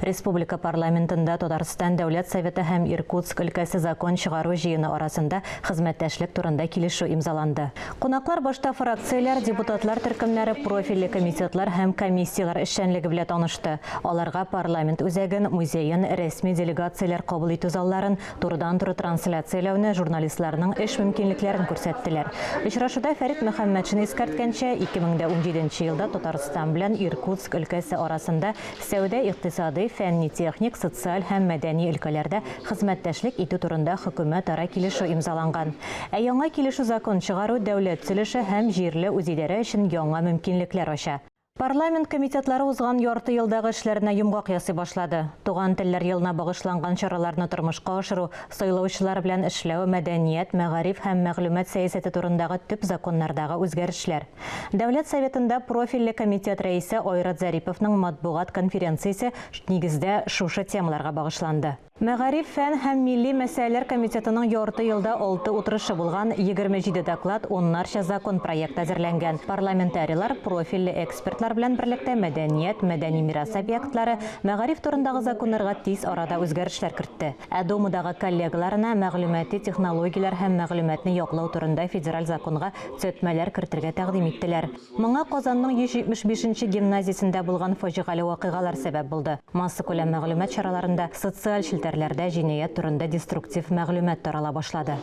Республика парламентында Татарстан Дәүләт Советы һәм Иркутск өлкәсе Закон чыгару җыены арасында хезмәттәшлек турында килешү имзаланды. Кунаклар башта фракцияләр, депутатлар төркемнәре, профильле комитетлар һәм комиссияләр эшчәнлеге белән танышты. Аларга парламент үзәген, музеен, рәсми делегацияләр кабул итү залларын, турыдан-туры трансляцияләүне, журналистларның эш мөмкинлекләрен күрсәттеләр. Очрашуда Фәрит Мөхәммәтшин искәрткәнчә, 2017 нче елда Татарстан белән Иркутск өлкәсе арасында Сәүдә-икътисадый, фәнни-техник, социаль һәм мәдәни өлкәләрдә хезмәттәшлек итү турында хөкүмәтара килешү имзаланган. Ә яңа килешү закон чыгару, дәүләт төзелеше һәм җирле үзидарә өчен яңа мөмкинлекләр ача. Парламент комитетлары узган ярты елдагы эшләренә йомгак ясый башлады. Туган телләр елына багышланган чараларны тормышка ашыру, сайлаучылар белән эшләү, мәдәният, мәгариф һәм мәгълүмат сәясәте турындагы төп законнардагы үзгәрешләр. Дәүләт Советында профильле комитет рәисе Айрат Зариповның матбугат конференциясе нигездә шушы темаларга багышланды. Мәгариф, фән һәм милли мәсьәләләр комитетының ярты елда алты утырышы булган, 27 доклад, уннарча закон проекты әзерләнгән. Парламентарийлар профильле экспертлар белән берлектә мәдәният, мәдәни мирас объектлары, мәгариф турындагы законнарга тиз арада үзгәрешләр кертте. Ә Думадагы коллегаларына мәгълүмати технологияләр һәм мәгълүматны яклау турында федераль законга Төзәтмәләр кертергә тәкъдим иттеләр. Моңа Казанның 175 нче гимназиясендә булган фаҗигале вакыйгалар сәбәп булды. Массакүләм мәгълүмат чараларында, социаль челтәрләрдә җинаять турында деструктив мәгълүмат тарала башлады.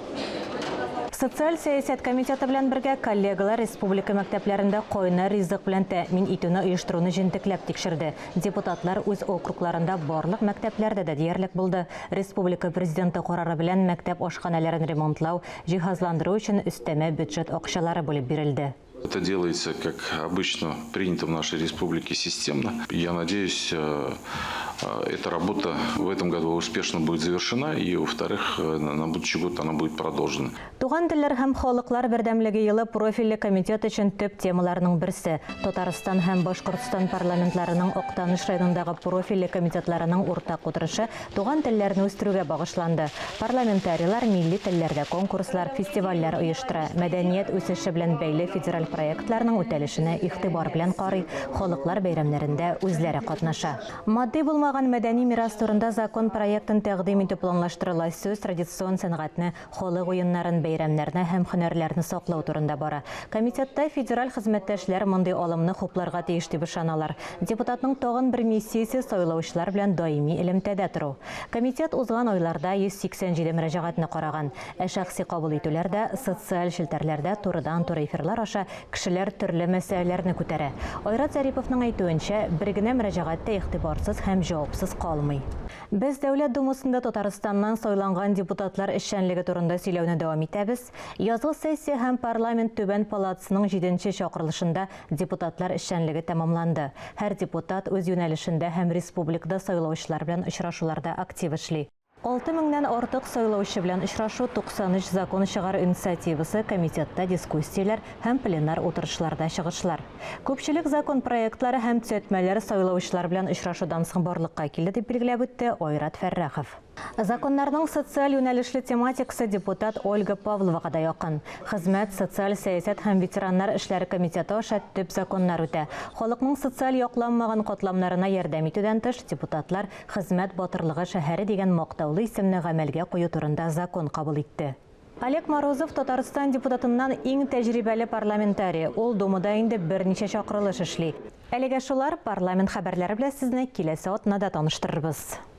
Социаль сәясәт комитеты белән бергә коллегалар республика мәктәпләрендә кайнар ризык белән тәэмин итүне оештыруны җентекләп тикшерде. Депутатлар үз округларында барлык мәктәпләрдә дә диярлек булды. Республика Президенты карары белән мәктәп ашханәләрен ремонтлау, Җиһазландыру өчен өстәмә бюджет акчалары бүлеп бирелде. Это делается, как обычно принято в нашей республике, системно. Я надеюсь, эта работа в этом году успешно будет завершена и, во-вторых, на будущий год она будет продолжена. Туган телләр һәм халыклар бердәмлеге елы профильле комитет өчен төп темаларның берсе. Татарстан һәм Башкортстан парламентларының Актаныш районындагы профильле комитетларының уртак утырышы Туган телләрне үстерүгә багышланды. Парламентарийлар милли телләрдә конкурслар, фестивальләр оештыра, мәдәният үсеше белән бәйле федераль проектларның үтәлешенә игътибар белән карый, халыклар бәйрәмнәрендә үзләре катнаша. Матди булмаган мәдәни мирас турында закон проектын тәкъдим итү планлаштырыла, сүз традицион сәнгатьне Халык уеннарын, бәйрәмнәрне һәм һөнәрләрне саклау турында бара. Комитетта федераль хезмәттәшләр мондый алымны хупларга тиеш дип ышаналар. Депутатның тагын бер миссиясе, сайлаучылар белән даими элемтәдә тору. Комитет узган айларда 187 мөрәҗәгатьне караган. Ә шәхси кабул итүләрдә, социаль челтәрләрдә турыдан-туры эфирлар аша кешеләр төрле мәсьәләләрне күтәрә. Айрат Зариповның әйтүенчә, бер генә мөрәҗәгать тә игътибарсыз һәм җавапсыз калмый. Без Дәүләт Думасында Татарстаннан сайланган депутатлар эшчәнлеге турында сөйләүне дәвам итәбез. Язгы сессия һәм парламент түбән палатасының җиденче чакырылышында депутатлар эшчәнлеге тәмамланды. Һәр депутат үз юнәлешендә һәм республикада сайлаучылар белән очрашуларда актив эшли. Алты меңнән артык сайлаучы белән очрашу, 93 закон чыгару инициативасы, комитетта дискуссияләр һәм пленар утырышларда чыгышлар. Күпчелек закон проектлары һәм төзәтмәләр сайлаучылар белән очрашудан соң барлыкка килде, дип билгеләп үтте Айрат Фәррахов. Законнарның социаль юнәлешле тематикасы депутат Ольга Павловага да якын. Хезмәт, социаль сәясәт һәм ветераннар эшләре комитеты аша төп законнар үтә. Халыкның социаль якланмаган катламнарына ярдәм итүдән тыш, депутатлар Хезмәт батырлыгы шәһәре дигән мактаулы исемне гамәлгә кую турында закон кабул итте. Олег Морозов, Татарстан депутатыннан иң тәҗрибәле парламентарий. Ул Думада инде берничә чакырылыш эшли. Әлегә шулар, парламент хәбәрләре белән сезне киләсе атнада таныштырырбыз.